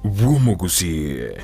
bw'omogusii.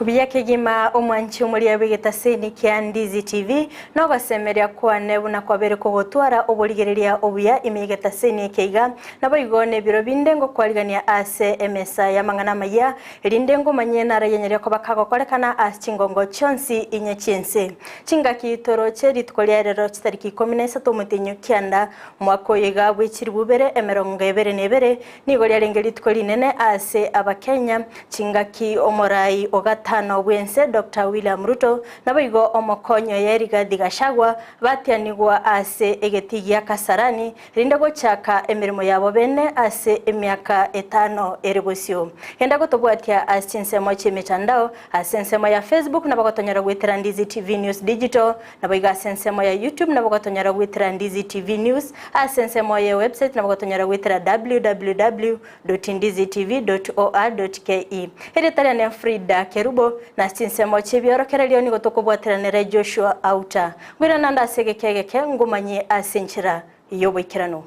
Buya kegima omwanchi omoria bw'egetaseni kia Ndizi TV nogosemeria kwane buna kwabere kogotwara oborigereria obuya ime y'egetaseni eke iga naboigo nebiro binde ngokwarigania ase emesa y'amang'ana amayia Erinde ngomanye narayenyerie koba kagokorekana ase chingongo chionsi inye chi'ense. Chingaki toroche rituko ria rero chitariki ikomi na isato omotienyi o kianda, omwaka oyo iga bwe chilifu ibere emerongo ebere na ebere, nigo riarenge rituko rinene ase Abakenya, chingaki omorai o gatano bw'ense Doctor William Ruto naboigo omokonyi oye Rigathi Gachagua batianigwa ase egetii gia Kasarani Rinde gochaka emeremo yabo bene ase emiaka etano ere bosio. Genda gotobwatia ase chinsemo chi'emetandao, ase ensemo ya Facebook nabo gotonyora goetera Ndizi TV News Digital, naboigo ase ensemo ya YouTube nabo gotonyora goetera Ndizi TV News, ase ensemo ye website nabo gotonyora goetera www.ndizitv.or.ke. Erieta riane Frida Kerubo, na ase chinsemo chi'ebiorokererio nigo tokobwaterana nere Joshua Auta. Ngwira naende ase egeka egeke ngomanyie ase enchera y'oboikeranu.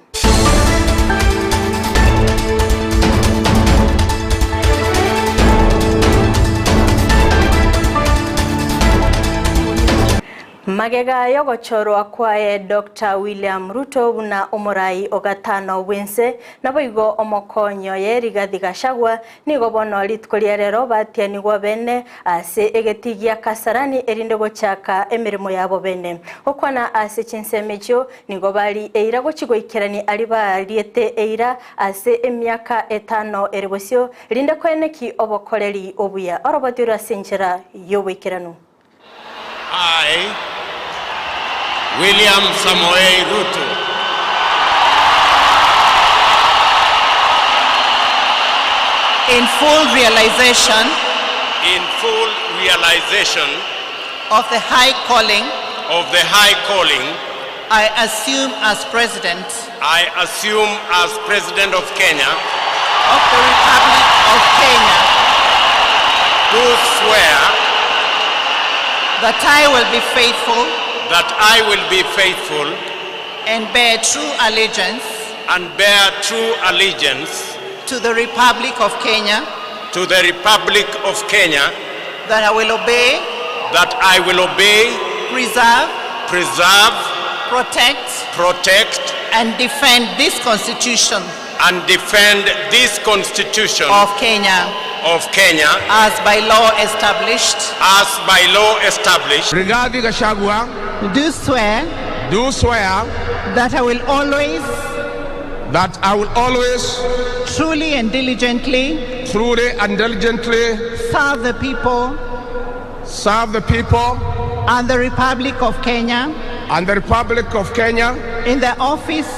Magega y'ogochorwa kwaye Doctor William Ruto buna omorai o gatano bw'ense, naboigo omokonyi oye Rigathi Gachagua, Nigo bono rituko ria rero batianigwa bene ase egetii gia Kasarani erinde gochaka emeremo yabo bene. Gokwana ase chinsemo echio nigo bari eira gochia goikerania aria bariete eira ase emiaka etano ere bosio, erinde koeneki obokoreri obuya oroboti ore ase enchera y'oboikeranu. I, William Samoei Ruto, In full realization in full realization of the high calling of the high calling I assume as President I assume as President of Kenya, of the Republic of Kenya, do swear that I will be faithful that I will be faithful and bear true allegiance and bear true allegiance to the Republic of Kenya, to the Republic of Kenya, that I will obey, that I will obey, preserve, preserve, protect, protect, and defend this Constitution and defend this Constitution of Kenya of Kenya as by law established. as by law established. Rigathi Gachagua, Do swear do swear that I will always that I will always truly and diligently truly and diligently serve the people serve the people and the Republic of Kenya and the Republic of Kenya in the office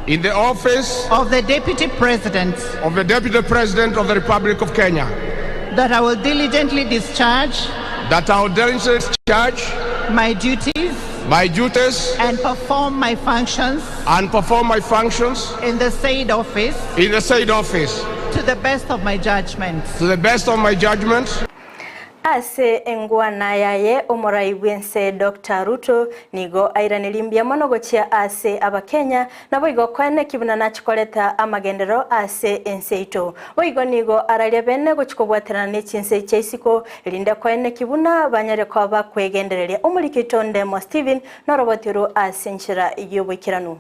in the office of the Deputy President, of the Deputy President of the Republic of Kenya, that I will diligently discharge that I will diligently discharge my duties my duties and perform my functions and perform my functions in the said office in the said office to the best of my judgment. to the best of my judgment. Ase engwana yaye omorai bw'ense Doctor Ruto nigo airanerie mbuya mono gochia ase Abakenya naboigo koeneki buna nachia koreta amagenderero ase ense yaito. Boigo nigo ararie bene gochia kobwaterana ne chinse chia isiko erinde koeneki buna banyare koba bakwegendereria. Omoriki oito Ndemo Stephen noroboti oro ase enchera y'oboikeranu.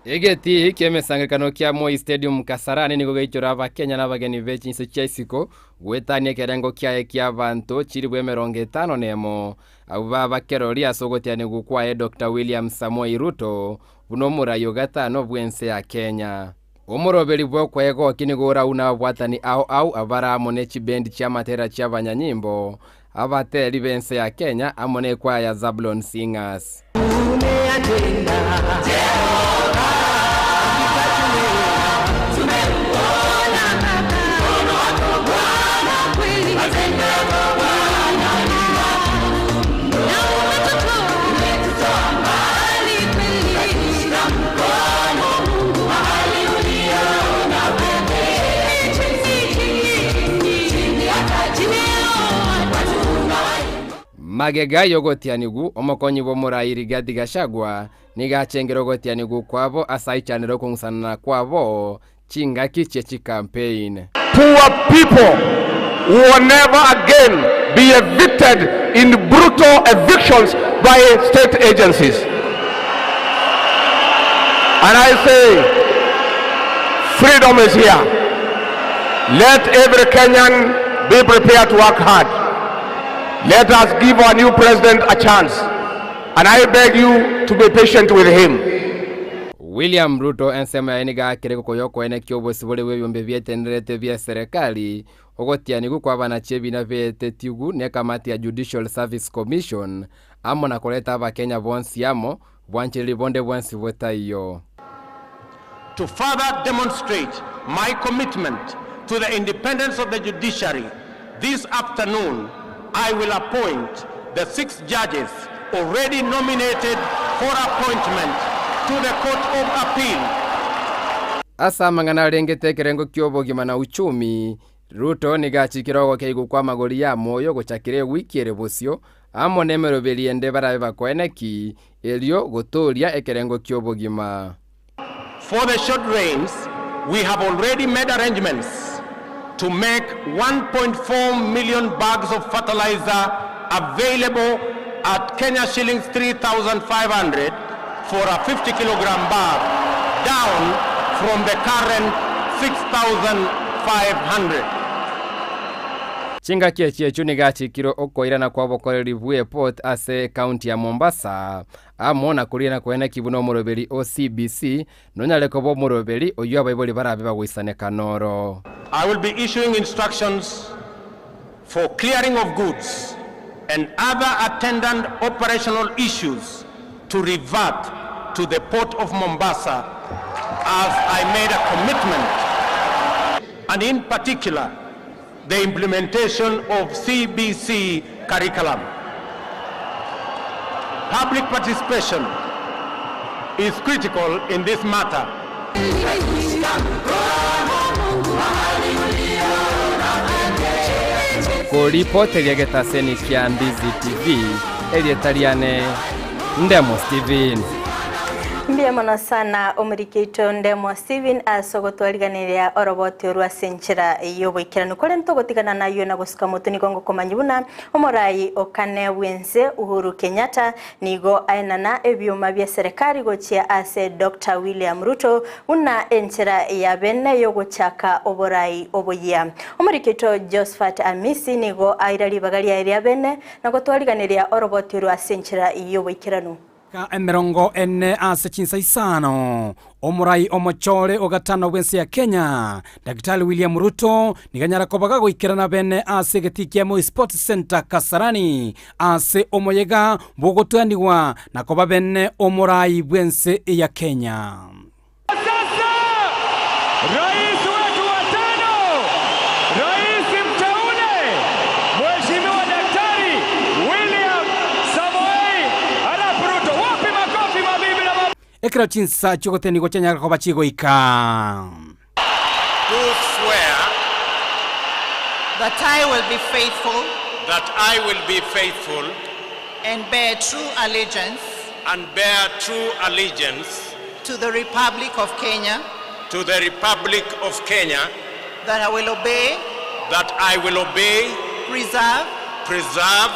Egetii ki'emesangererekano kia Moi Stadium Kasarani nigo geichora Abakenya na abageni be chinse chia isiko goetania ekerengo kiaye ki'abanto chilifu 51, abwo baba kerori ase ogotianigwa kwaye Doctor William Samoei Ruto buna omorai o gatano bw'ense ya Kenya. Omoroberi bw'okwegokia nigo oraune ababwatani ao ao abare amo ne chibendi chi'amatera chi'abanyanyimbo, abateri b'ense ya Kenya amo nekwaya ya Zablon Singers. Magega y'ogotianigwa, omokonyi bw'omorai Rigathi Gachagua nigo achengire ogotianigwa kwabo ase aichanere okong'usanana kwabo chingaki chie chicampaign. Poor people will never again be evicted in brutal evictions by state agencies. And I say, freedom is here. Let every Kenyan be prepared to work hard. Let us give our new president a chance. And I beg you to be patient with him. William Ruto ensemo yaye nigo akire gokoya okoenekia obosibore bw'ebiombe bietenerete bia eserekari, ogotianigwa kw'abanachi ebina beetetigwe n'ekamati ya Judicial Service Commission amo na koreta Abakenya bonsi amo, bwanchereri bonde bwensi botaiyo. To further demonstrate my commitment to the independence of the judiciary, this afternoon I will appoint the 6 judges already nominated for appointment to the Court of Appeal. Ase amang'ana arengete ekerengo ki'obogima na uchumi, Ruto nigo achikire ogokeigwa kw'amagori y'amoyo gochakera ewiki ere bosio, amo nemeroberi ende barabe bakoeneki, erio gotooria ekerengo ki'obogima. For the short rains, we have already made arrangements to make 1.4 million bags of fertilizer available at Kenya shillings 3,500 for a 50 kilogram bag, down from the current 6,500. Chingaki echi echio nigo achikire okoirana kw'obokoreri bw'eport ase ekaunti ya Mombasa, amo na koria na koeneki buna omoroberi o CBC nonyare koba omoroberi oyio abaibori barabe bagoisaneka noro. I will be issuing instructions for clearing of goods and other attendant operational issues to revert to the port of Mombasa as I made a commitment, and in particular the implementation of CBC curriculum. Public participation is critical in this matter. Koripoteria getaseni kia Ndizi TV, erieta riane Ndemo Steven. Mbuya mono sana omoriki oito Ndemo Steven ase ogotwariganeria oroboti orwo ase enchera y'oboikeranu. Kore ntogotigana nayio na gosuka motwe nigo ngokomanyia buna omorai okane bwense Uhuru Kenyatta nigo aenana ebioma bia serikali gochia ase Dr. William Ruto buna enchera ya bene yogochaka oborai oboyia. Omoriki oito Josephat Amisi nigo aira ribaga riaye ria bene na gotwariganeria oroboti orwo ase enchera y'oboikeranu. Ka emerongo ene ase chinsa isano, omorai omochore o gatano bw'ense ya Kenya, Daktari William Ruto, nigo anyara koba gagoikerana bene ase egetii kia Moi Sports Centre Kasarani ase omoyega bw'ogotweanigwa na koba bene omorai bw'ense ya Kenya. Sasa rais wetu wa tano, rais mteule Mheshimiwa Daktari William Samoei Arap Ruto. Wapi makofi mabibi na mabwana? Ekero chinsa chi'ogotenigwa chianyara koba chigoika. Do swear That I will be faithful that I will be faithful and bear true allegiance and bear true allegiance to the Republic of Kenya, to the Republic of Kenya, that I will obey, that I will obey, preserve, preserve,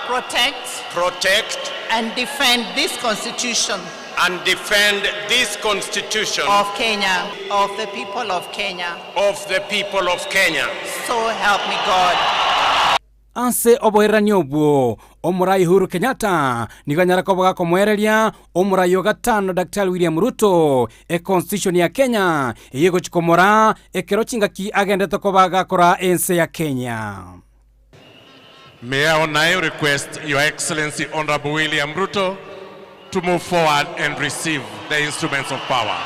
protect, protect, and defend this Constitution and defend this Constitution of Kenya, of the people of Kenya. of the people of Kenya. So help me God. Ase oboererania obwo, Omorai Uhuru Kenyatta nigo anyare koba gakomoereria Omorai o gatano Daktari William Ruto econstitution ya Kenya eyio egochia komoraa ekero chingaki agendete koba gakora ense ya Kenya. May I now request Your Excellency Honorable William Ruto to move forward and receive the instruments of power.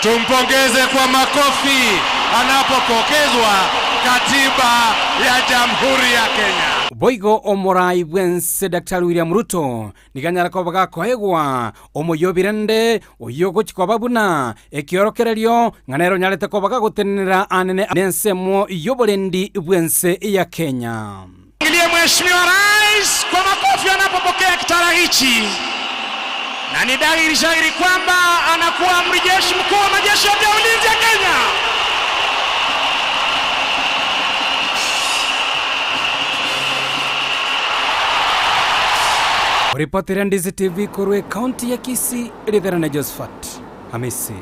Tumpongeze kwa makofi anapopokezwa katiba ya Jamhuri ya Kenya. Boigo omorai bw'ense Daktari William Ruto nigo anyare koba gakoegwa omoyio o birende oyio ogochia koba buna ekiorokererio ng'a nere onyarete koba gagotenenera anene nensemo y'oborendi bw'ense ya Kenya. Tumshangilie Mheshimiwa Rais kwa makofi anapopokea kitara hichi, na ni dhahiri shahiri kwamba anakuwa amri jeshi mkuu wa majeshi ya ulinzi ya Kenya. Oripotire Ndizi TV korwa ekaunti ya Kisii, Ritherane Josephat Hamisi.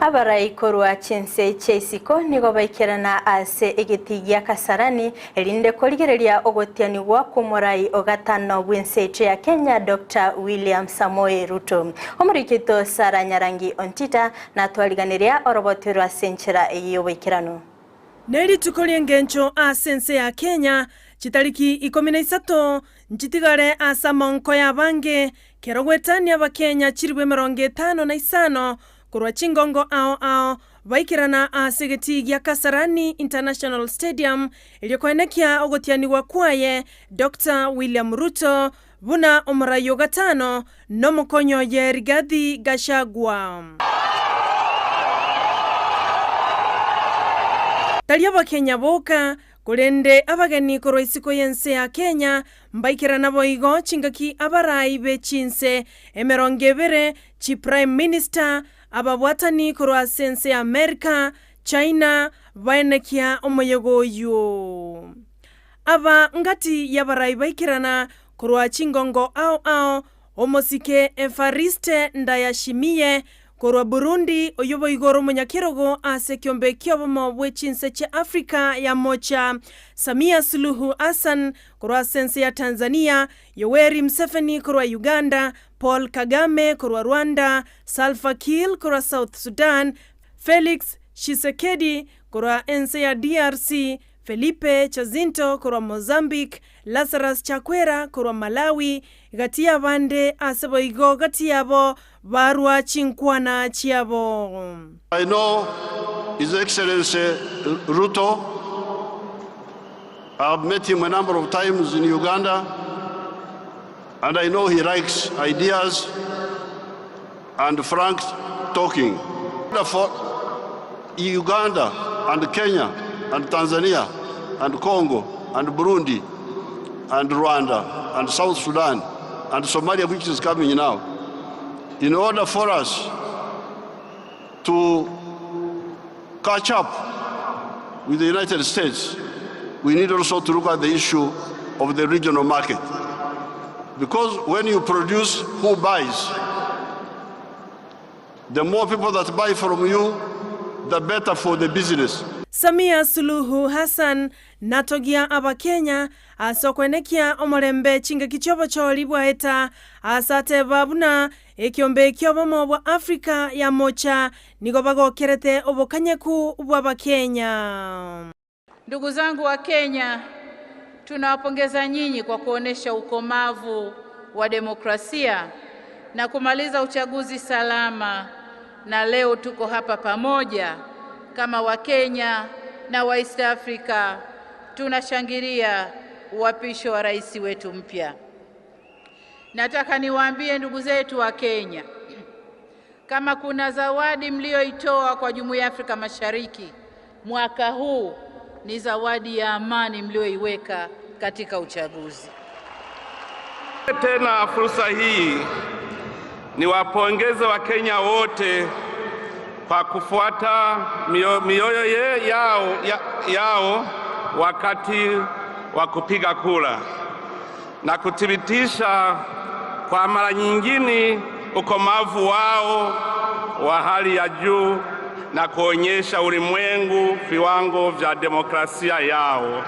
Abarai korwa chinse chia isiko nigo baikerana ase egetii gia Kasarani erinde korigereria ogotianigwa kw'omorai o gatano bw'ense yaito ya Kenya Doctor William Samoei Ruto. Omoriki oito Sarah Nyarangi Ontita natwariganiria oroboti oro ase enchera eye y'oboikeranu. Nerituko ri'engencho ase ense ya Kenya, chitariki ikomi na isato nchitigare ase amaonko y'abange, kero goetania Abakenya chilifu 55 korwa chingongo ao ao baikerana ase egetii gia Kasarani International Stadium erio koenekia ogotianigwa kwaye Doctor William Ruto buna omorai o gatano nomokonyi oye Rigathi Gachagua. Tari Abakenya boka, korende abageni korwa isiko y'ense ya Kenya mbaikerana boigo chingaki abarai be chinse 20, chi Prime Minister, ababwatani korwa ase ense ya Amerika, China, baenekia omoyega oyio. Aba ngati y'abarai baikerana korwa chingongo ao ao, Omosike Evariste Ndayishimiye korwa Burundi, oyio boigo ore omonyakerogo ase ekiombe ki'obomo bwe chinse chia Afrika ya Mocha, Samia Suluhu Hassan korwa ase ense ya Tanzania, Yoweri Museveni korwa Uganda, Paul Kagame korwa Rwanda, Salva Kiir korwa South Sudan, Felix Tshisekedi korwa ense ya DRC, Felipe Jacinto korwa Mozambique, Lazarus Chakwera korwa Malawi, gati y'abande ase boigo gati yabo barua chinkwana chiabo. I know His Excellency Ruto. I have met him a number of times in Uganda, and I know he likes ideas and frank talking. For Uganda and Kenya and Tanzania and Congo and Burundi and Rwanda and South Sudan and Somalia, which is coming now, in order for us to catch up with the United States, we need also to look at the issue of the regional market. Because when you produce, who buys? The more people that buy from you, the better for the business. Samia Suluhu Hassan natogia Abakenya ase okoenekia omorembe chingaki chi'obochori bwaeta ase ateba buna ekiombe ki'obomo bwa Africa ya mocha nigo bagokerete obokanyeku bw'Abakenya. Ndugu zangu wa Kenya, tunawapongeza nyinyi kwa kuonesha ukomavu wa demokrasia na kumaliza uchaguzi salama, na leo tuko hapa pamoja kama Wakenya na wa East Africa tunashangilia uapisho wa rais wetu mpya. Nataka niwaambie ndugu zetu wa Kenya, kama kuna zawadi mlioitoa kwa Jumuiya ya Afrika Mashariki mwaka huu ni zawadi ya amani mlioiweka katika uchaguzi. Tena fursa hii niwapongeze Wakenya wote kwa kufuata mioyo yao wakati wa kupiga kura na kuthibitisha kwa mara nyingine ukomavu wao wa hali ya juu na kuonyesha ulimwengu viwango vya demokrasia yao.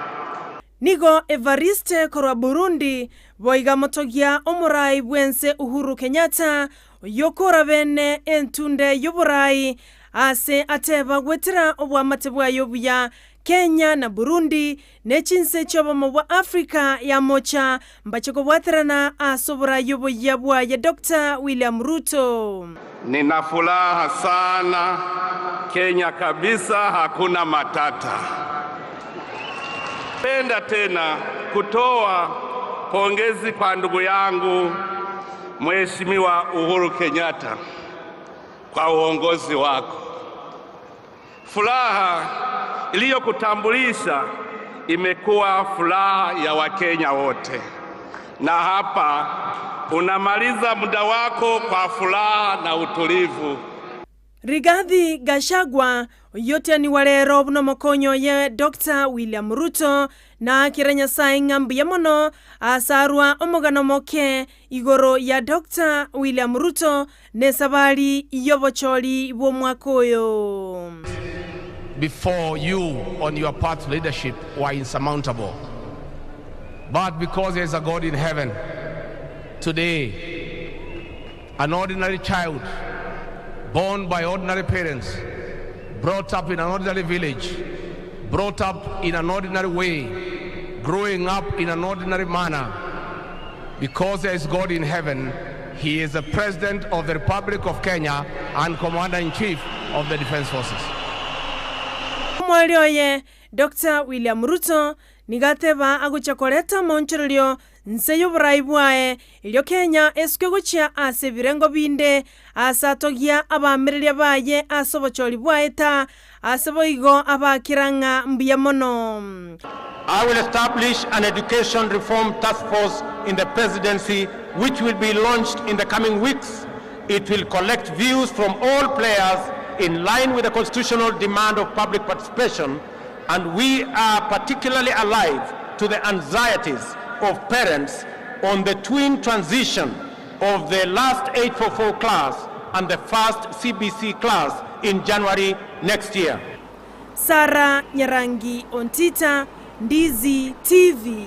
Nigo Evariste korwa Burundi boiga motogia omorai bw'ense Uhuru Kenyatta oyio kora bene entunde y'oborai ase ateba gwetera obwamate bwaye obuya. Kenya na Burundi, ne chinse chi'obomo bwa Africa ya mocha mbache kobwaterana ase oboraai oboyia bwaye Doctor William Ruto. Nina furaha sana Kenya kabisa, hakuna matata. Penda tena kutoa pongezi kwa ndugu yangu Mheshimiwa Uhuru Kenyatta kwa uongozi wako. Furaha iliyokutambulisha imekuwa furaha ya Wakenya wote, na hapa unamaliza muda wako kwa furaha na utulivu. Rigathi Gachagua, oyio otianigwa rero buna omokonyi oye Doctor William Ruto, na akere Nyasae ng'a mbuya mono ase arwa omogano omoke igoro ya Doctor William Ruto nesabari y'obochori bw'omwaka oyo. Before you on your path to leadership were insurmountable. But because there is a God in heaven, today, an ordinary child, born by ordinary parents, brought up in an ordinary village, brought up in an ordinary way, growing up in an ordinary manner, because there is God in heaven, he is the President of the Republic of Kenya and Commander-in-Chief of the Defense Forces. Omweri oye, Doctor William Ruto, nigo ateba agochia koreta amaonchorerio nse y'oborai bwaye, erio Kenya esuke gochia ase ebirengo binde, ase atogia abaamereria baye ase obochori bwaye ta, ase boigo abakera ng'a mbuya mono. I will establish an education reform task force in the presidency which will be launched in the coming weeks. It will collect views from all players in line with the constitutional demand of public participation, and we are particularly alive to the anxieties of parents on the twin transition of the last 844 class and the first CBC class in January next year. Sarah Nyarangi Ontita, Ndizi TV.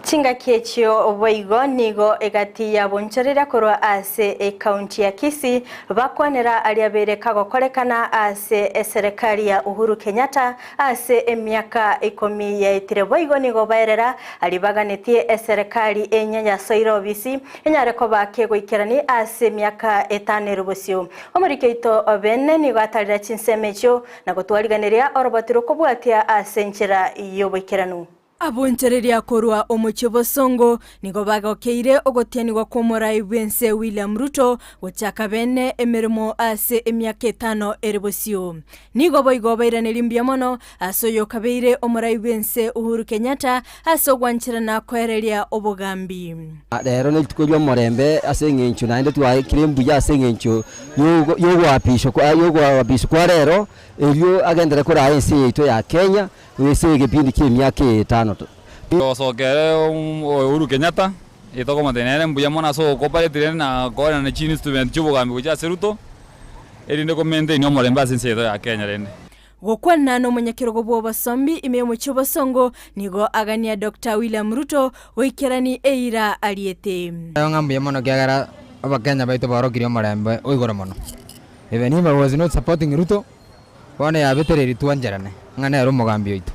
Chingaki echio boigo nigo egati ya bonchoreria korwa ase ekaunti ya Kisii bakwanera aria bere kagokorekana ase eserekari ya Uhuru Kenyatta ase emiaka ikomi yaetire boigo nigo baerera aribaganetie eserekari enya ya Soirobisi enyare koba kegoikerani ase emiaka etano erobosio. Omorike oito obene nigo atarira chinsemo echio na gotwariganeria oroboti rokobwatia ase enchera y'oboikeranu. Abonchereria korwa omochie bosongo nigo bagokeire ogotianigwa kw'omorai bw'ense William Ruto gochaka bene emeremo ase emiaka etano ere bosio. Nigo boigo bairanerie mbuya mono ase oyokabeire omorai bw'ense Uhuru Kenyatta ase ogwancherana koereria obogambi. Rero nerituko ri'omorembe ase eng'encho naende twaikire mbuya ase eng'encho y'ogoapishwa kwa rero, erio agenderere koraa ense yaito ya Kenya. Ase egepindi ki'emiaka etano. Togosokera Uhuru Kenyatta, etokomotebia nere mbuya mono ase ogokooperate rende na koenana chiinstrument chi'obogambi gochia ase Ruto, erinde ko maintain omorembe ase ense yaito ya Kenya rende. Gokwana nomonyakerogo bw'obosombi ime y'omochie obosongo nigo agania Doctor William Ruto goikerani eira ariete. Ng'a mbuya mono ekiagera abakenya baito baorokirie omorembe o igoro mono. Even if I was not supporting Ruto, Bono yabetereirie twancherane ng'a nere omogambi oito.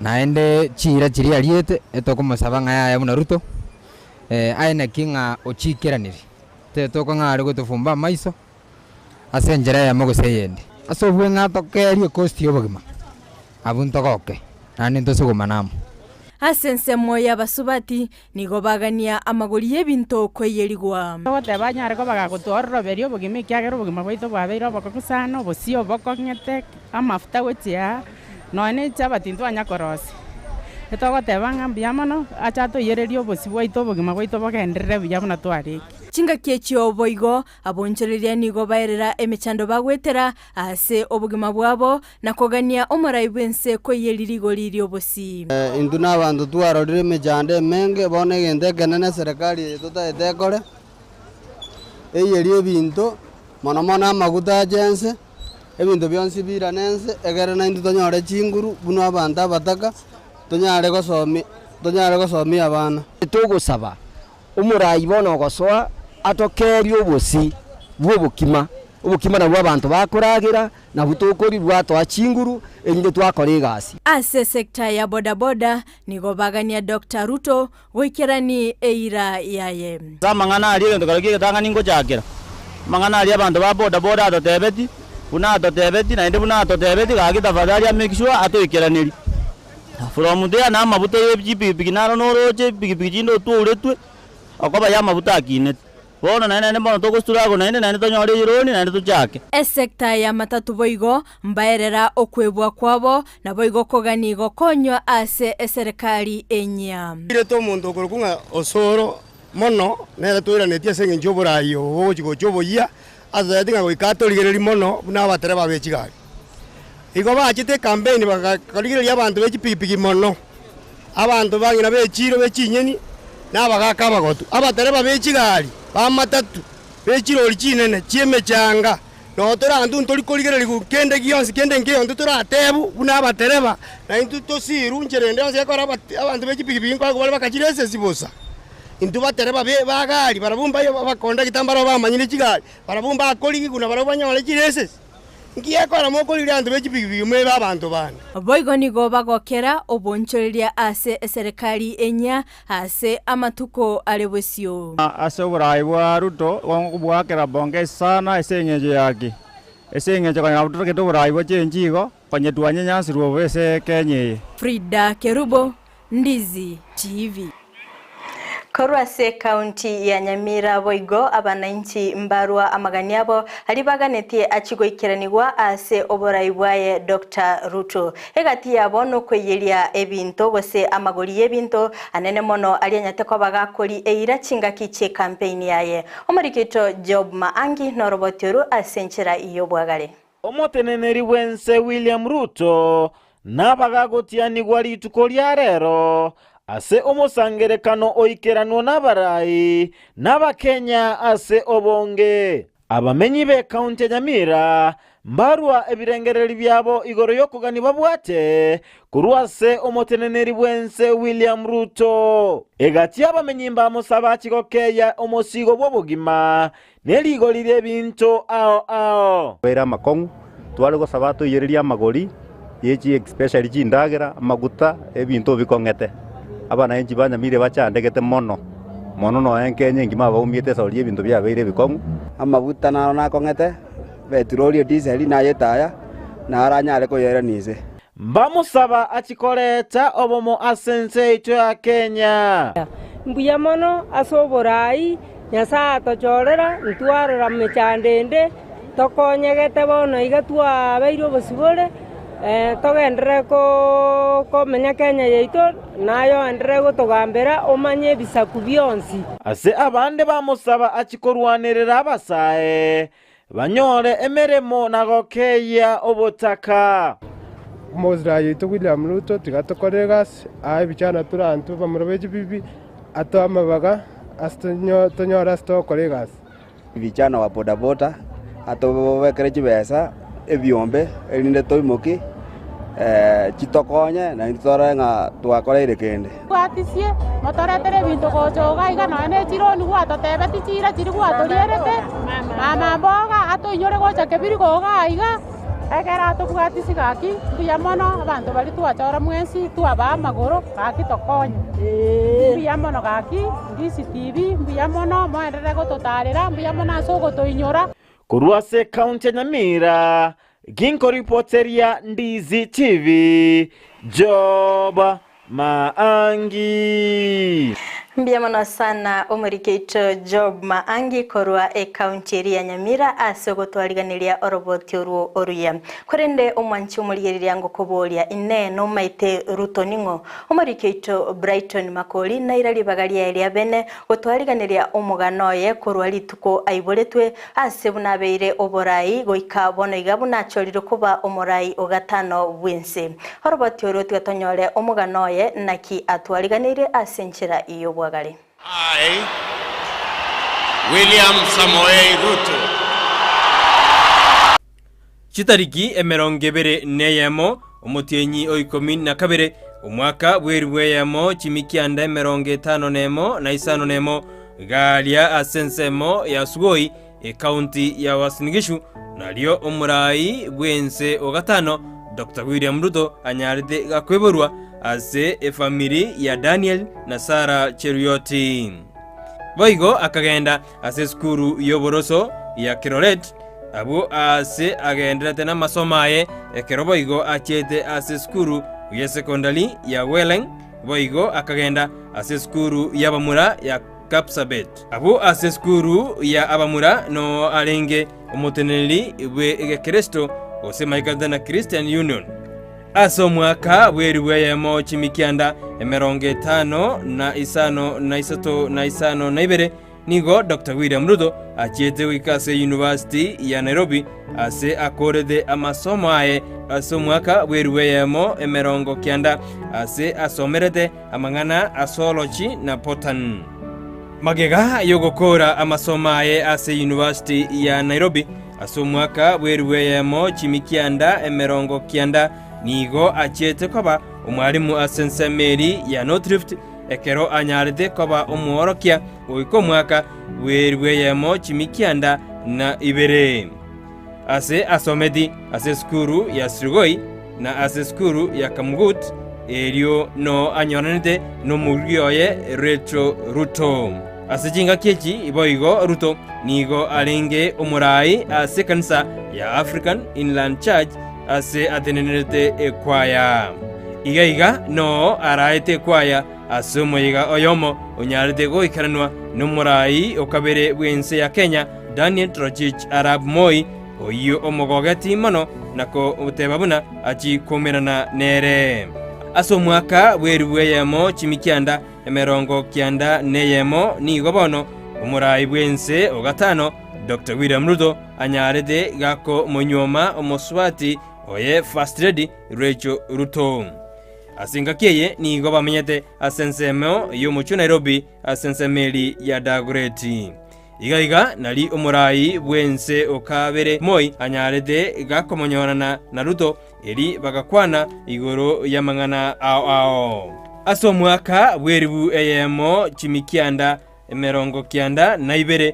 Naende chiira chiria ariete, etokomosaba ng'a yaya buna Ruto, aye naki ng'a ochiikeraniri, tetokong'a are gotofumba amaiso ase enchera eyemo gose eyende. Ase obwe ng'a tokeerie ecost y'obogima, abwo ntogoke, naende ntosugumane amo. Ase ensemo y'abasubati, Nigo bagania amagori y'ebinto koiyerigwa. Togoteba anyare koba gagotwororoberia obogima, ekiagera obogima bwaito bwabeire obokong'u sana, obosio obokong'ete, amafuta gochia aa, nonya ne echabati ntwanya korosia. Etogoteba ng'a mbuya mono, ache atoiyererie obosio bwaito obogima bwaito bogenderere buya buna twarenge. Chingaki echio boigo abonchoreria nigo baerera emechando bagwetera ase obogima bwabo, Na kogania omorai bw'ense koiyeria rigori ri'obosii. Intwe nabanto twarorire emechando emenge, bono egento ekenene eserekari eye totaete ekore, eiyerie ebinto, mono mono amaguta ache ense, ebinto bionsi biirane ense, egere naintwe tonyore chinguru buna abanto abataka, tonyare gosomi tonyare gosomia abana. Togosaba omorai bono ogosoa atokerie obosii bw'obokima. Obokima nabwo abanto bakoragera, nabwo tokoria bwatoa chinguru, erinde twakora egasi. Ase esecta ya bodaboda nigo bagania Doctor Ruto goikerani eira yaye. Ase amang'ana aria egento keria ki'egetang'ani ngochakera, amang'ana aria abanto ba boda boda atotebeti, buna atotebeti naende buna atotebeti gaki tafadhali a make sure atoikeranerie. From there na amabuta ye chipikipiki naro noroche epikipiki chinde otwouretwe, okoba ya amabuta akinete. Bono naende naende bono togostruggle naende naende tonyore eroni naende tochake. Esecta ya matatu boigo mbaerera okwebwa kwabo, naboigo kogani gokonywa ase eserekari enyia. Irete omonto okorokwa ng'a osoro mono, nere toiranetie ase engencho y'oboraai obo bogochia gocha oboyia, atotebetie ng'a goika atorigererie mono buna abatereba be chigari. Igo bachete ekampeini bakarigereria abanto be chipigipigi mono, abanto bang'ina be chiiro be chinyeni, na abagaaka abagotu, abatereba be chigari, b'amatatu, be chirori chinene chi'emechanga. Noo tore intwe ntori korigererigwa kende gionsi, kende nkeiyo intwe toratebu buna abatereba, na intwe tosirwe nchera ende yonsi ekero abanto be chipigipigi nkoegwa bare bakachire esegi bosa. Intwe batereba be ba gari barabwo mbaye abakondakita mbarabwo bamanyire chigari, barabwo mbakorigigwa na barabwo banyore chiresesi. Nki ekora mokorigereria abanto be chipigipigi mwebe abanto bande? Boigo nigo bagokera obonchoreria ase eserekari enyia ase amatuko are bosio. Ase oboraai bwa Ruto gokobwakera bonge sana ase eng'encho yaki? Ase eng'encho konya nabo totagete oboraai bwa chenchi igo, konya twanyenyasirwe obo ase Kenya eye. Frida Kerubo, Ndizi TV. Korwa ase ekaunti ya Nyamira boigo abanainchi mbarwa amagani abo aria baganetie achie goikeranigwa ase oborai bwaye Doctor Ruto. Egati yabo nokoiyeria ebinto gose amagori y'ebinto anene mono aria anyate koba gakori eira chingaki chi'ekampeini yaye. Omoriki oito Job Maangi noroboti oru ase enchera y'obwagare. Omoteneneri bw'ense William Ruto nabagagotianigwa rituko ria rero ase omosangerekano oikeranwa nabarai n'Abakenya ase obonge. Abamenyi b'ekaunti ya Nyamira mbarua ebirengereri biabo igoro y'okogania babwate korwa ase omoteneneri bw'ense William Ruto. Egati y'abamenyi mbamosaba achie gokeeyia omosigo bw'obogima Ne rigori ri'ebinto ao ao. Abeire amakong'u, tware gosaba toiyererie amagori ye chi especially chindagera, amaguta, ebinto bikong'ete. Abananchi ba Nyamira bachandegete mono, mono nonya Kenya engima abaumiete esauri y'ebinto biabeire ebikong'u. Amaguta naro nakong'ete, petroli, ediseli, naye etaya, naro anyare koyerania inse. Mbamusaba achie koreta obomo ase ense yaito ya Kenya. Mbuya mono ase oboraai Nyasae atochorera, ntwarora mechando ende, tokonyegete bono iga twabeire obosibore, togenderere komenya Kenya yaito, naye oenderere gotogambera omanye ebisaku bionsi. Ase abande bamosaba achie korwanerera abasae, banyore emeremo na gokeyia obotaka. Omosira oito William Ruto tiga tokore egasi, aa ebichana tore intwe bamura be chibibi, atoe amabaga ase tonyore ase togokora egasi. Vijana wa bodaboda atobekere chibesa ebiombe erinde toimoki chitokonye naintwe torore ng'a twakoreire kende. Bwatisie, motoretere ebinto gocha iga iga nonya ne chironi gwatotebetie chiira chiria gwatorierete, mama mboga atoinyore gocha kebirigo iga iga, ekero atobwatisie gaki mbuya mono abanto baria twachora mwensi twabaa amagoro gaki tokonye. Mbuya mono gaki Ndizi TV mbuya mono moenderere gototarera mbuya mono ase ogotoinyora. Korwa ase ekaunti ya Nyamira, ginkoripoteria Ndizi TV, Job Maangi. Mbuya mono sana omoriki oito Job Maangi korwa ecounty eria ya Nyamira ase ogotwariganeria oroboti orwo oruya. Korende omwanchi omorigereria ngokoboria, Inee nomaete Ruto ning'o? Omoriki oito Brighton Makori naira ribaga riaye ria bene gotwariganeria omogano oye korwa rituko aiboretwe ase buna abeire oborai goika bono iga buna achorire koba omorai o gatano bw'ense. Oroboti oro tiga tonyore omogano oye naki atwariganeire ase enchera y'obwagare. I, William Samoei Ruto. Chitariki 21 neyemo, omotienyi o ikomi na kabere, omwaka bw'elifu eyemo chimikianda 51 na isano nemo, garia ase ensemo ya Sugoi. Ekaunti ya Uasin Gishu nario omorai bw'ense o gatano Doctor William Ruto anyarete gakweborwa ase efamiri ya Daniel na Sarah Cheruiyot. Boigo akagenda ase esukuru y'oboroso ya Kiroret, abwo aase agenderete namasomo aye, ekero boigo achiete ase esukuru y'esekondari ya Weleng, boigo akagenda ase esukuru y'abamura ya Kapsabet. Abwo ase esukuru ya abamura noo arenge omoteneneri bw'Egekristo gose Maikatana Christian Union. Ase omwaka bw'eribu eyemo chimikianda 5 na isato na isano na ibere nigo Doctor William Ruto achiete goika ase University ya Nairobi ase akorete amasomo aye ase omwaka bw'eribu eyemo 90 ase asomerete amang'ana a Zoology na Botany. Magega y'ogokoora amasomo aye ase University ya Nairobi ase omwaka bw'eribu eyemo chimikianda 90 nigo achiete koba omwalimu ase ensemo eri ya North Rift ekero anyarete koba omworokia goika omwaka bw'eribu eyemo chimikianda na ibere. Ase asometi ase esukuru ya Sirgoi na ase esukuru ya Kamugut, erio noo anyoranete nomorugi oye Rachel Ruto. Ase chingaki echi boigo Ruto nigo arenge omoraai ase ekanisa ya African Inland Church ase atenenerete ekwaya. Iga iga noo araete ekwaya ase omoyega oyomo onyarete goikaranwa nomoraai o kabere bw'ense ya Kenya Daniel Toroitich arap Moi, oyio omogogeti mono na koteba buna achie koumerana nere. Ase omwaka bw'eribu eyemo chimikianda 91 nigo bono omorai bw'ense o gatano Doctor William Ruto anyarete gakomonyuoma omosubati oye First Lady Rachel Ruto. Ase engaki eye nigo bamenyete ase ensemo y'omochie o Nairobi ase ensemo eri ya Dagoretti. Iga iga nari omorai bw'ense o kabere Moi anyarete gakomonyorana na Ruto, eri bagakwana igoro y'amang'ana ao ao. Ase omwaka bw'eribu eyemo chimikianda 92,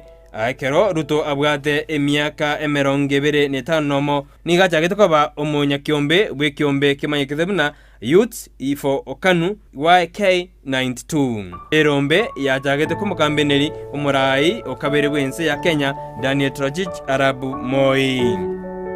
ekero Ruto abwate emiaka 25 nomo, nigo achagete koba omonyakiombe bw'ekiombe kemanyekete buna Youths for Kanu YK92. Erombe yachagete komokambeneri omoraai o kabere bw'ense ya Kenya Daniel Toroitich arap Moi.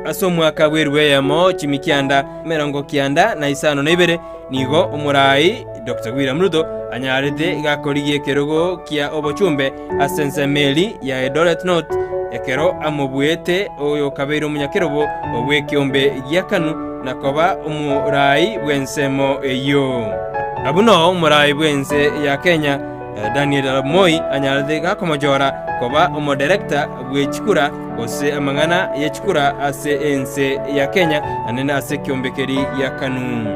Ase omwaka bw'eribu eyemo chimikianda 92 nigo omoraai Doctor William Ruto anyarete gakorigia ekerogo kia obochumbe ase ensemo eri ya Eldoret North ekero amobuete oyokabeire omonyakerobo bw'ekeombe gia Kanu na koba omoraai bw'ensemo eyio. Abwo noo omoraai bw'ense ya Kenya Daniel Arap Moi anyarete gakomochora koba omoderekta bwe chikura gose amang'ana ye chikura ase ense ya Kenya anene ase ekeombe keri gia Kanu.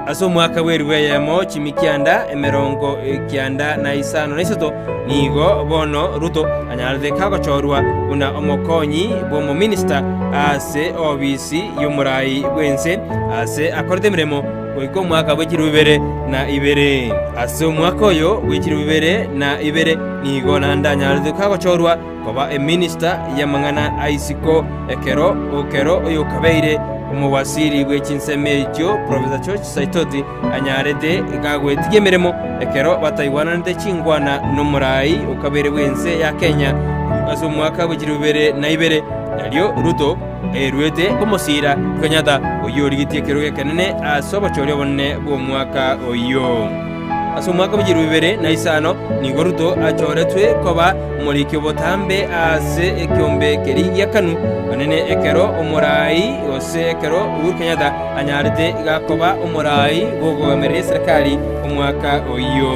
Ase omwaka bw'eribu eyemo chimikianda 93 nigo bono Ruto anyarete kagochorwa buna omokonyi bw'omominista ase obisi y'omorai bw'ense ase akorete emeremo goika omwaka bwe chilifu ibere na ibere. Ase omwaka oyo bwe chilifu ibere na ibere nigo naende anyarete kagochorwa koba eminista y'amang'ana a isiko ekero ekero oyokabeire omowasiri bwe chinsemo echio Professor George Saitoti anyarete gagwetigia emeremo ekero bataigwananete chingwana nomorai okabeire bw'ense ya Kenya ase omwaka bwe chilifu ibere na ibere nario Ruto aeruete komosiira Kenyatta oyio origetie ekerogo ekenene ase obochori obonene bw'omwaka oyio. Ase omwaka bwe chilifu ibere na isano nigo Ruto achoretwe koba omoriki obotambe ase ekeombe keria gia Kanu anene ekero omoraai gose ekero Uhuru Kenyatta anyarete gakoba omoraai bw'okogamereria eserekari omwaka oyio.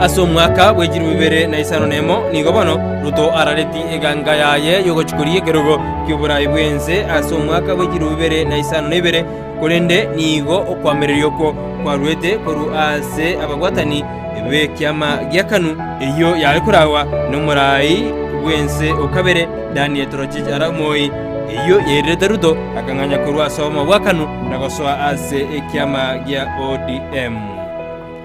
Ase omwaka bwe chilifu ibere na isano nemo nigo bono Ruto arareti eganga yaye y'ogochia korigia ekerogo ki'oboraai bw'ense ase omwaka bwe chilifu ibere na isano na ibere Korende nigo okoamereria okwo kwaruete korwa ase ababwatani b'ekiama gia Kanu, eyio yare koragwa nomoraai bw'ense o kabere Daniel Toroitich arap Moi, eyio yairerete Ruto akang'anya korwa ase obomo bwa Kanu na gosoa ase ekiama gia ODM.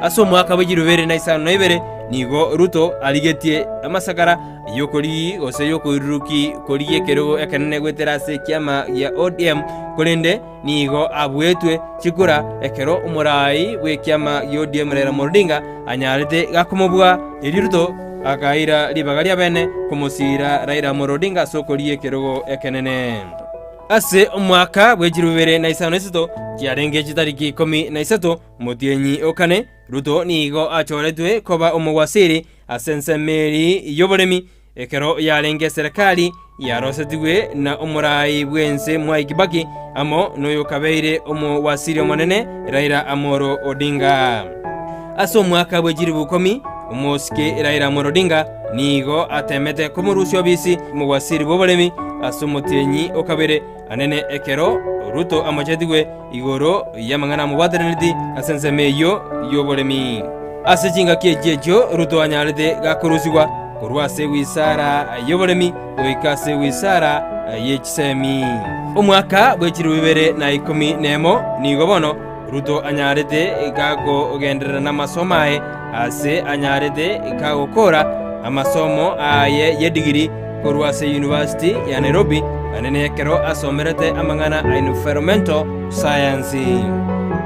Ase omwaka bwe chilifu ibere na isano na ibere nigo Ruto arigetie amasakara. Y'okorigi gose y'okoiruruki korigia ekerogo ekenene goetera ase ekiama gia ODM, korende nigo abuetwe chikura ekero omoraai bw'ekiama gia ODM Raila Amolo Odinga anyarete gakomobua. Erio Ruto akaira ribaga ria bene komosiira Raila Amolo Odinga ase okorigia ekerogo ekenene. Ase omwaka bwe 2053 chiarenge chitariki 13 omotienyi o kane, Ruto nigo achoretwe koba omowasiri Ase ensemo eri y'oboremi, ekero yarenge eserekari yarosetigwe na omoraai bw'ense Mwai Kibaki amo noyokabeire omowasiri omonene Raila Amolo Odinga. Ase omwaka bwe chilifu ikomi, omosike Raila Amolo Odinga nigo atemete komorusia obisi omowasiri bw'oboremi ase omotienyi o kabere anene ekero Ruto amochetigwe igoro y'amang'ana amobwatanereti ase ensemo eyio y'oboremi. Ase chingaki echi echio Ruto anyarete gakorusigwa korwa ase ewizara y'oboremi goika ase ewizara ye chisemi. Omwaka bwe chilifu 2011 nigo bono Ruto anyarete gakogenderera namasomo aye ase anyarete gagokora amasomo aye y'edigiri korwa ase University ya Nairobi naende nekero asomerete amang'ana a Environmental Science.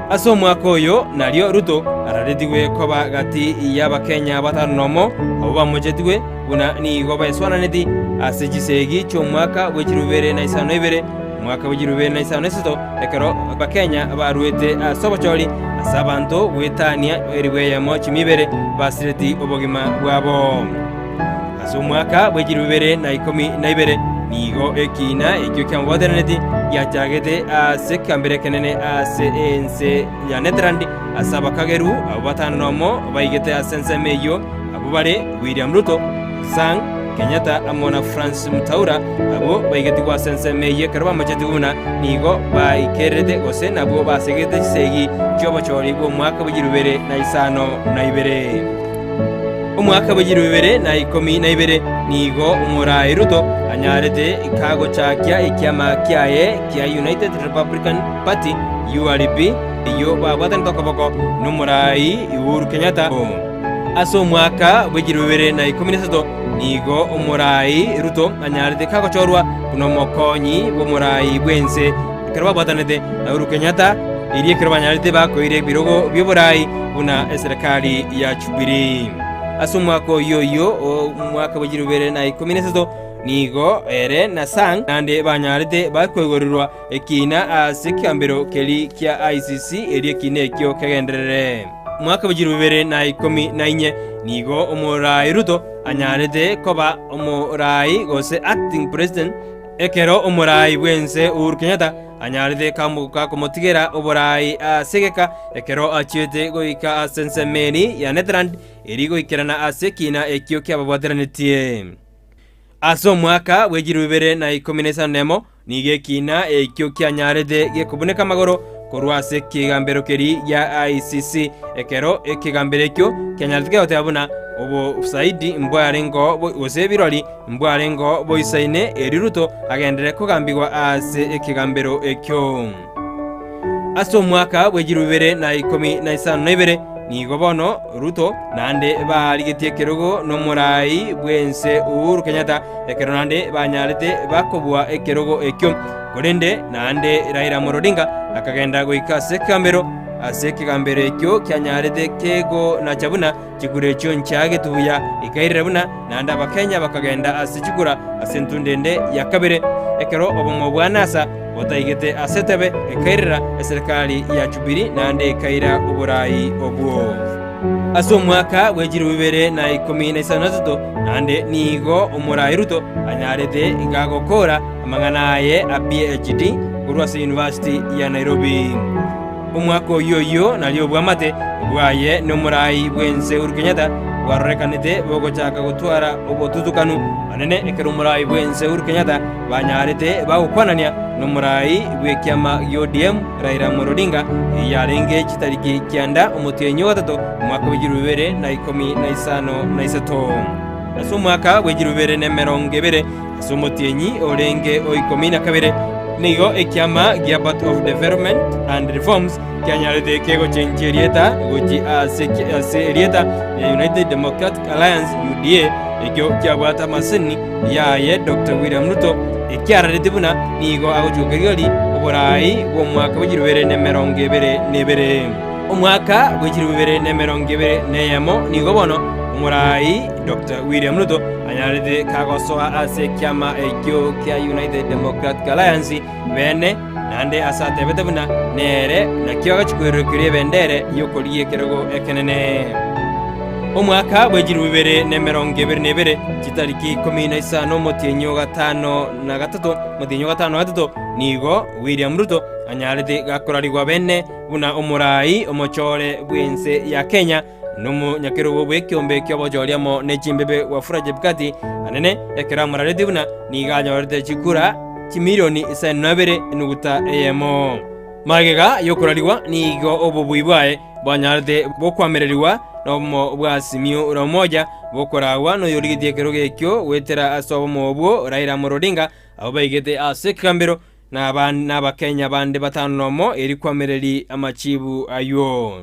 Ase omwaka oyo nario Ruto araretigwe koba gati y'Abakenya batano nomo abwo bamochetigwe buna nigo baeswananeti ase chisegi chi'omwaka bwe chilifu bibere na isano na ibere, omwaka bwe chilifu bibere na isano na isato ekero Abakenya baruete ase obochori ase abanto goetania elifu eyemo chimia ibere basireti obogima bwabo. Ase omwaka bwe chilifu 2012 nigo ekiina ekio kiamobwateraneti giachagete ase ekegambero ekenene ase ense ya Netherland ase abakageru abwo batano nomo baigete ase ensemo eyio abwo bare William Ruto, Sang, Kenyatta amo na Francis Muthaura abwo baigetigwe ase ensemo eyio ekero bamochetigwe buna nigo baikererete gose nabwo basegete chisegi chi'obochori bw'omwaka bwe chilifu 2052. Omwaka bwe chilifu 2012 nigo omoraai Ruto anyarete kagochakia ekiama kiaye kia United Republican Party, URP, eyio babwatanete okoboko nomoraai Uhuru Kenyatta. Ase omwaka bwe chilifu 2013 nigo omoraai Ruto anyarete kagochorwa buna omokonyi bw'omoraai bw'ense ekero babwatanete na Uhuru Kenyatta erio ekero banyarete bakoira ebirogo bi'oboraai buna eserekari ya Jubilee. Ase omwaka oyio oyio omwaka bwe chilifu 2013 nigo ere na Sang naende banyarete bakoigorerwa ekiina ase ekegambero keria kia ICC erio ekiina ekio kegenderere. Omwaka bwe chilifu 2014 nigo omoraai Ruto anyarete koba omoraai gose acting president ekero omoraai bw'ense Uhuru Kenyatta anyarete kamotigera oboraai ase egeka ekero achiete goika ase ensemo eri ya Netherland eri goikerana ase ekiina ekio kiababwateranetie. Ase omwaka bwe chilifu 2015 nigo ekiina ekio kianyarete gekobuneka amagoro korwa ase ekegambero keria gia ICC ekero ekegambero ekio kianyarete kegoteba buna obosaidi mbwarengeo gose birori Mbwarengeo boisaine, erio Ruto agenderere kogambigwa ase ekegambero ekio. Ase omwaka bwe chilifu 2052 nigo bono Ruto naende baarigetie ekerogo nomoraai bw'ense Uhuru Kenyatta ekero naende banyarete bakobua ekerogo ekio. Korende naende Raila Amolo Odinga akagenda goika ase ekegambero ase ekegambero ekio kianyarete kegonacha buna Chikura echio nchiagetwe buya, ekairera buna naende Abakenya bakagenda ase chikura ase entunda ende ya kabere. Ekero obomo bwa NASA botaigete ase etebe, ekairera eserekari ya Jubilee naende ekaira oborai obwo. Ase omwaka bwe chilifu 2013 naende nigo omorai Ruto anyarete gagokora amang'ana aye a PhD korwa ase University ya Nairobi. Omwaka oyio oyio nario obwamate bwaye nomoraai bw'ense Uhuru Kenyatta bwarorekanete bogochaka gotwara obotutukanu anene ekero omoraai bw'ense Uhuru Kenyatta banyarete bagokwanania nomoraai bw'ekiama gi'ODM Raila Amolo Odinga eyarenge chitariki kianda omotienyi ogatato omwaka bwe chilifu 2053. Ase omwaka bwe chilifu 2020 Ase omotienyi orenge o ikomi na kabere nigo ekiama gia Party of Development and Reforms kianyarete kegochenchia erieta gochia ase ase erieta ria United Democratic Alliance, UDA. ekio kiabwate amaseseni yaye Doctor William Ruto ekiarareti buna nigo agochia rigori oborai bw'omwaka bwe chilifu ibere na emerongo ebere na ebere. Omwaka bwe chilifu ibere na emerongo ebere na eyemo nigo bono omorai Doctor William Ruto anyarete kagosoa ase ekiama ekio kia United Democratic Alliance bene naende ase atebete buna nere nakio agachia koirokeria ebendere y'okorigia ekerogo ekenene. Omwaka bwe chilifu ibere na emerongo ebere na ebere, chitariki ikomi na isano omotienyi o gatano na gatato, omotienyi o gatano na gatato, nigo William Ruto anyarete gakorarigwa bene buna omorai omochore bw'ense ya Kenya, Nomonyakerogo bw'ekeombe ki'obochori amo ne chimbebe Wafula Chebukati anene, ekero amoraretie buna nigo anyorete chikura chimilioni isaino na ibere enuguta eyemo. Magega y'okorarigwa nigo obobui bwaye bwanyarete bokwamererigwa nobomo bwa Simiyu la Umoja bokoragwa noyorigetie ekerogo ekio goetera ase obomo obwo Raila Amolo Odinga abwo baigete ase ekegambero na n'Abakenya bande batano nomo eri kwamereri amachibu ayio.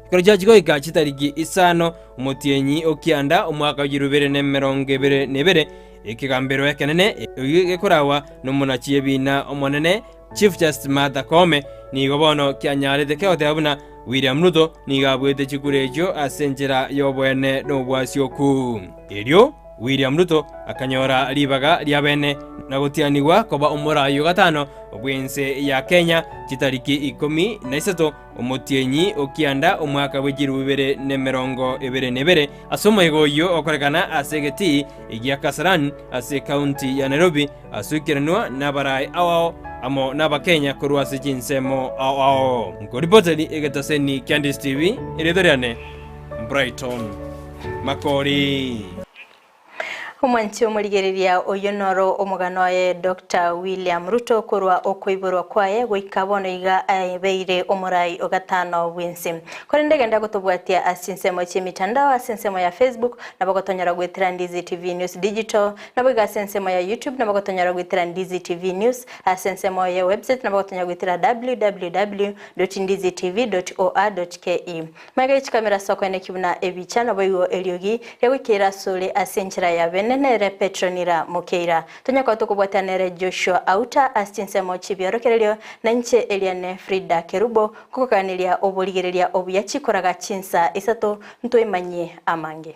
Ekero chiachia goika chitariki isano omotienyi o kianda omwaka o chirubere na emerongo ebere na ebere, ekegambero ekenene ekio gekoragwa nomonachi ebiina omonene Chief Justice Martha Koome nigo bono kianyarete kegoteba buna William Ruto nigo abuete chikura echio ase enchera y'oboene na obwasioku. Erio William Ruto akanyora ribaga ria bene na gotianigwa koba omorai o gatano bw'ense ya Kenya chitariki ikomi na isato omotienyi o kianda omwaka bwe chilifu ibere na emerongo ebere na ebere ase omoyega oyio okorekana ase egetii gia Kasarani ase ekaunti ya Nairobi ase oikeranwa nabarai ao ao amo n'Abakenya korwa ase chinsemo ao ao. Nkoripoteri egetaseni kia Ndisi TV, erieta riane Brighton Makori. Omwanchi omorigereria oyio noro omogano oye Doctor William Ruto korwa okoiborwa kwaye goika bono iga abeire omorai o gatano bw'ense. Korende genda gotobwatia ase chinsemo chi'emitandao ase ensemo ya Facebook nabo gotonyora goetera Ndizi TV News Digital Naboigo ase ensemo ya YouTube nabo gotonyora goetera Ndizi TV News, ase ensemo ye website nabo gotonyora goetera www.ndizitv.or.ke. Magega ye chikamera ase okoeneki buna ebicha naboigo eriogi riagoikeire asore ase enchera ya bene nere Petronila Mokeira. Tonya koba tokobwatana nere Joshua Auta ase chinsemo chi'ebiorokererio na inche Eliane Frida Kerubo kogokaneria oborigereria obuya chikoraga chinsa isato ntoimanyie amange.